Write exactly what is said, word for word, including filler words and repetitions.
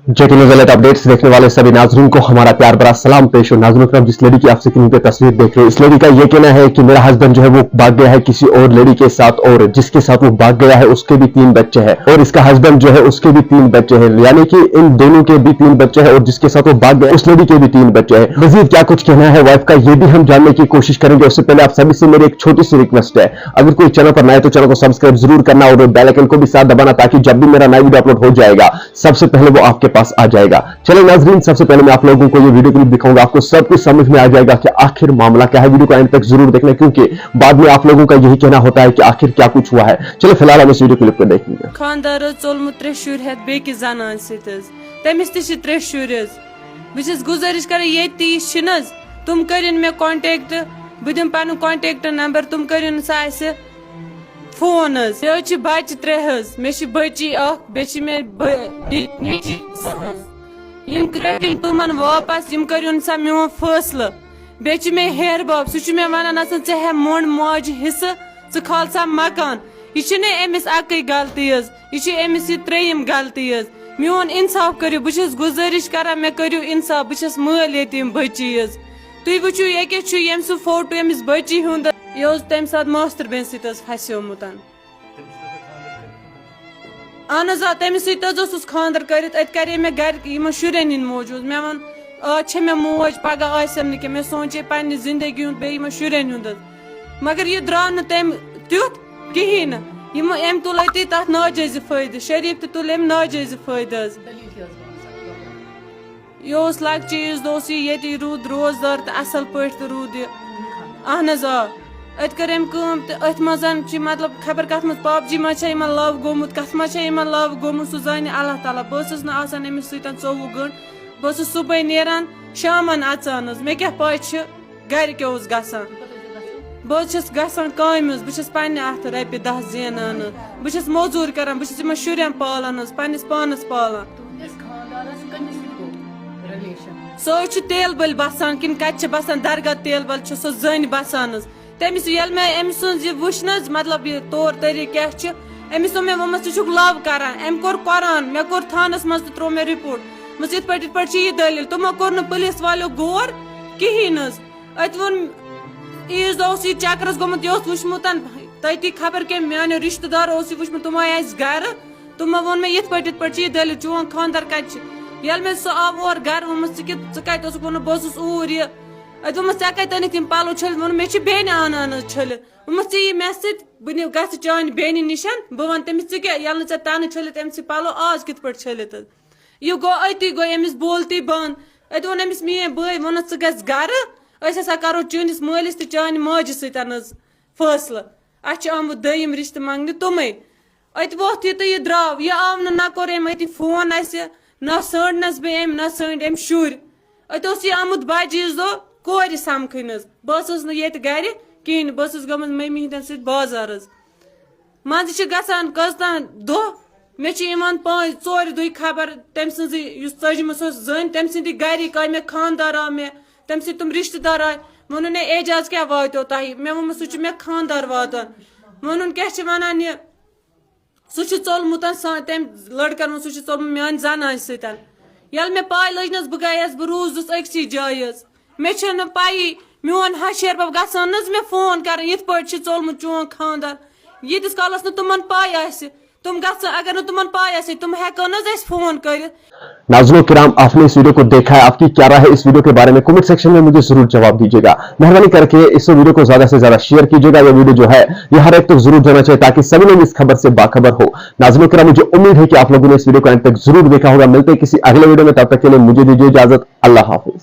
जेके news alert updates देखने वाले सभी नाजरीन को हमारा प्यार भरा सलाम पेश हो। नाजरीन करम, जिस लड़की की आप स्क्रीन पे तस्वीर देख रहे हो, इस लड़की का ये कहना है कि मेरा हस्बैंड जो है वो भाग गया है किसी और लड़की के साथ, और जिसके साथ वो भाग गया है उसके भी तीन बच्चे हैं, और इसका हस्बैंड जो है उसके भी तीन बच्चे हैं, यानी कि इन दोनों के भी तीन बच्चे हैं, और जिसके साथ वो भाग गया उस लड़की के भी तीन बच्चे हैं। मजीद क्या कुछ कहना है वाइफ का, ये भी हम जानने की कोशिश करेंगे। उससे पहले आप सभी से मेरी एक छोटी सी रिक्वेस्ट है, अगर कोई चैनल पर नया है तो चैनल को सब्सक्राइब जरूर करना और बेल आइकन को भी साथ दबाना, ताकि जब भी मेरा नया वीडियो अपलोड हो जाएगा सबसे पहले वो आपके पास आ जाएगा। चलो नाजरीन, सबसे पहले मैं आप लोगों को ये वीडियो क्लिप दिखाऊंगा, आपको सब कुछ समझ में आ जाएगा कि आखिर मामला क्या है। वीडियो को एंड तक जरूर देखना, क्योंकि बाद में आप लोगों का यही कहना होता है कि आखिर क्या कुछ हुआ है। चलो फिलहाल हम इस वीडियो क्लिप को देखेंगे। خاندار حظ ژوٚلمُت ترٛےٚ شُرۍ ہٮ۪تھ بیٚکِس زنانہِ سۭتۍ حظ۔ تٔمِس تہِ چھِ ترٛےٚ شُرۍ حظ۔ بہٕ چھَس گُزٲرِش کران ییٚتہِ تہِ یہِ چھِنہٕ حظ، تِم کٔرِن مےٚ contact، بہٕ دِمہٕ پنُن contact number، تِم کٔرِن سا اَسہِ فون حظ۔ مےٚ حظ چھِ بچہِ ترٛےٚ حظ، مےٚ چھِ بٔچی اکھ، بیٚیہِ چھِ مےٚ بٔ-، نیٚچی زٕ حظ۔ یِم رٔٹِن تِمن واپس، یِم کٔرِن سا میون فٲصلہٕ۔ بیٚیہِ چھُ مےٚ ہیہر بب، سُہ چھُ مےٚ ونان، "نسا ژٕ ہےٚ مۄنڈ ماجہِ حصہٕ، ژٕ کھال سا مکان۔" یہِ چھِنہٕ أمِس اکٕے غلطی حظ، یہِ چھِ أمِس یہِ ترٛیٚیِم غلطی حظ۔ میون انصاف کٔرِو، بہٕ چھَس گُزٲرِش کران، مےٚ کٔرِو انصاف، بہٕ چھَس مٲلۍ یتیٖم بٔچی حظ۔ تُہۍ وٕچھِو، ییٚکیٛاہ چھُ ییٚمۍ سُنٛد فوٹو أمِس بٔچی ہُنٛد، یہِ اوس تَمہِ ساتہٕ ماستٕر بیٚنہِ سۭتۍ حظ پھسیومُت۔ اہن حظ آ، تٔمِس سۭتۍ حظ اوسُس خانٛدر کٔرِتھ، اَتہِ کَرے مےٚ گَرِ یِمَن شُرٮ۪ن ہِنٛدۍ موٗجوٗب۔ مےٚ ووٚن، آز چھےٚ مےٚ موج، پَگاہ آسٮ۪م نہٕ کینٛہہ، مےٚ سونٛچے پنٛنہِ زِندگی ہُنٛد بیٚیہِ یِمَن شُرٮ۪ن ہُنٛد حظ۔ مگر یہِ درٛاو نہٕ تٔمۍ تیُتھ کِہیٖنۍ نہٕ۔ یِمو، أمۍ تُل أتی تَتھ ناجٲیزِ فٲیدٕ، شریٖف تہِ تُل أمۍ ناجٲیزِ فٲیدٕ حظ۔ یہِ اوس لۄکچہِ عیٖذ دۄہ اوس یہِ ییٚتی روٗد روزدار تہٕ اَصٕل پٲٹھۍ تہٕ روٗد یہِ۔ اہن حظ آ، أتۍ کٔر أمۍ کٲم تہٕ أتھۍ منٛز چھِ مطلب خبر کَتھ منٛز پاپ جی منٛز چھا یِمَن love گوٚمُت، کَتھ منٛز چھا یِمَن love گوٚمُت، سُہ زانہِ اللہ تعالیٰ۔ بہٕ ٲسٕس نہٕ آسان أمِس سۭتۍ ژوٚوُہ گٲنٛٹہٕ، بہٕ ٲسٕس صُبحٲے نیران شامَن اَژان حظ، مےٚ کیٛاہ پَے چھِ گَرِ کیٛاہ اوس گژھان۔ بہٕ حظ چھَس گژھان کامہِ حظ، بہٕ چھَس پنٛنہِ اَتھٕ رۄپیہِ دَہ زینان حظ، بہٕ چھَس موٚزوٗرۍ کَران، بہٕ چھَس یِمَن شُرٮ۪ن پالان حظ، پنٛنِس پانَس پالان۔ تُہنٛدِس خانٛدارَس کٔمِس سۭتۍ گوٚو ریلیشن؟ سُہ حظ چھُ تیل بٔلۍ بسان کِنہٕ کَتہِ چھِ بسان، درگاہ تیل بٔلۍ چھُ سُہ زٔنۍ بسان حظ۔ تٔمِس ییٚلہِ مےٚ أمۍ سٕنٛز یہِ وٕچھ نہ حظ، مطلب یہِ طور طٔریٖقہٕ کیٛاہ چھِ، أمِس دوٚپ مےٚ، ووٚنمَس، "ژٕ چھُکھ love کران؟" أمۍ کوٚر قرآن، مےٚ کوٚر تھانَس منٛز تہٕ ترٛوو مےٚ report۔ دوٚپمَس، "یِتھ پٲٹھۍ، یِتھ پٲٹھۍ چھِ یہِ دٔلیٖل۔" تِمو کوٚر نہٕ پُلیٖس والیو غور کِہیٖنۍ حظ۔ اَتہِ ووٚن، عیٖذ دۄہ اوس یہِ چکرَس گوٚمُت، یہِ اوس وٕچھمُت تٔتی خبر کٔمۍ میٛانیو رِشتہٕ دارو اوس یہِ وٕچھمُت، تِمو آیہِ اَسہِ گَرٕ۔ تِمو ووٚن مےٚ، "یِتھ پٲٹھۍ، یِتھ پٲٹھۍ چھِ یہِ دٔلیٖل، چون خانٛدر کَتہِ چھِ؟" ییٚلہِ مےٚ سُہ آو اورٕ گَرٕ، ووٚنمَس، "ژٕ کہِ، ژٕ کَتہِ اوسُکھ؟" ووٚنُن، "بہٕ اوسُس اوٗرۍ یہِ۔" اَتہِ ووٚنمَس، "ژےٚ کَتہِ أنِتھ یِم پَلو چھٔلِتھ؟" ووٚنُن، "مےٚ چھِ بیٚنہِ اَنان حظ چھٔلِتھ۔" ووٚنمَس، "ژٕ یہِ مےٚ سۭتۍ، بہٕ نِمہٕ، گژھٕ چانہِ بیٚنہِ نِش، بہٕ وَنہٕ تٔمِس، ژٕ کیٛاہ، ییٚلہِ نہٕ ژےٚ تَنہٕ چھٔلِتھ أمۍ سٕنٛدۍ پَلو، آز کِتھ پٲٹھۍ چھٔلِتھ حظ؟" یہِ گوٚو أتی، گوٚو أمِس بولتی بنٛد۔ اَتہِ ووٚن أمِس میٛٲنۍ بٲے، ووٚنُس، "ژٕ گژھ گَرٕ، أسۍ ہسا کَرو چٲنِس مٲلِس تہٕ چانہِ ماجہِ سۭتۍ حظ فٲصلہٕ۔ اَسہِ چھُ آمُت دوٚیِم رِشتہٕ منٛگنہِ تِمَے۔" اَتہِ ووٚتھ یہِ تہٕ یہِ درٛاو۔ یہِ آو نہٕ، نہ کوٚر أمۍ أتی فون اَسہِ، نہ ژھٲنٛڈنَس بیٚیہِ أمۍ، نہ ژھٲنٛڈۍ أمۍ شُرۍ۔ اَتہِ اوس یہِ آمُت بَجہِ عیٖذ دۄہ کورِ سَمکھٕنۍ حظ۔ بہٕ ٲسٕس نہٕ ییٚتہِ گَرِ کِہیٖنۍ، بہٕ ٲسٕس گٔمٕژ مٔمی ہِنٛدٮ۪ن سۭتۍ بازار حظ۔ منٛزٕ چھِ گژھان کٔژتام دۄہ، مےٚ چھِ یِوان پانٛژھ ژورِ دۄہہِ خبر، تٔمۍ سٕنٛزٕے، یُس ژٔجمٕژ ٲس زٔنۍ، تٔمۍ سٕنٛدِ گَرِکۍ آے، مےٚ خانٛدار آو مےٚ، تٔمۍ سٕنٛدۍ تِم رِشتہٕ دار آے۔ ووٚنُن، "ہے اعجاز کیٛاہ واتیو تۄہہِ؟" مےٚ ووٚنمَس، "سُہ چھُ مےٚ خانٛدار واتان۔" ووٚنُن، "کیٛاہ چھِ وَنان یہِ؟" سُہ چھُ ژوٚلمُت سا-، تٔمۍ لٔڑکَن منٛز، سُہ چھُ ژوٚلمُت میٛانہِ زَنانہِ سۭتۍ۔ ییٚلہِ مےٚ پَے لٔج نہ حظ، بہٕ گٔیَس، بہٕ روٗزُس أکسٕے جایہِ حظ۔ مےٚ چھَنہٕ پَیی، میون ہَش ہیہَر بَب گژھان نہ حظ مےٚ فون کَرُن، یِتھ پٲٹھۍ چھِ ژوٚلمُت چون خانٛدار۔ ییٖتِس کالَس نہٕ تِمَن پَے آسہِ، تِم گژھن، اگر نہٕ تِمَن پَے آسہِ، تِم ہٮ۪کَن نہ حظ اَسہِ فون کٔرِتھ۔ नाज़रीन किराम, आपने इस वीडियो को देखा है, आपकी क्या राय है इस वीडियो के बारे में? कमेंट सेक्शन में मुझे जरूर जवाब दीजिएगा। मेहरबानी करके इस वीडियो को ज्यादा से ज्यादा शेयर कीजिएगा। यह वीडियो जो है, ये हर एक तक जरूर जाना चाहिए, ताकि सभी लोग इस खबर से बाखबर हो। नाज़रीन किराम, मुझे उम्मीद है कि आप लोगों ने इस वीडियो को एंड तक जरूर देखा होगा। मिलते हैं किसी अगले वीडियो में, तब तक के लिए मुझे दीजिए इजाजत। अल्लाह हाफिज।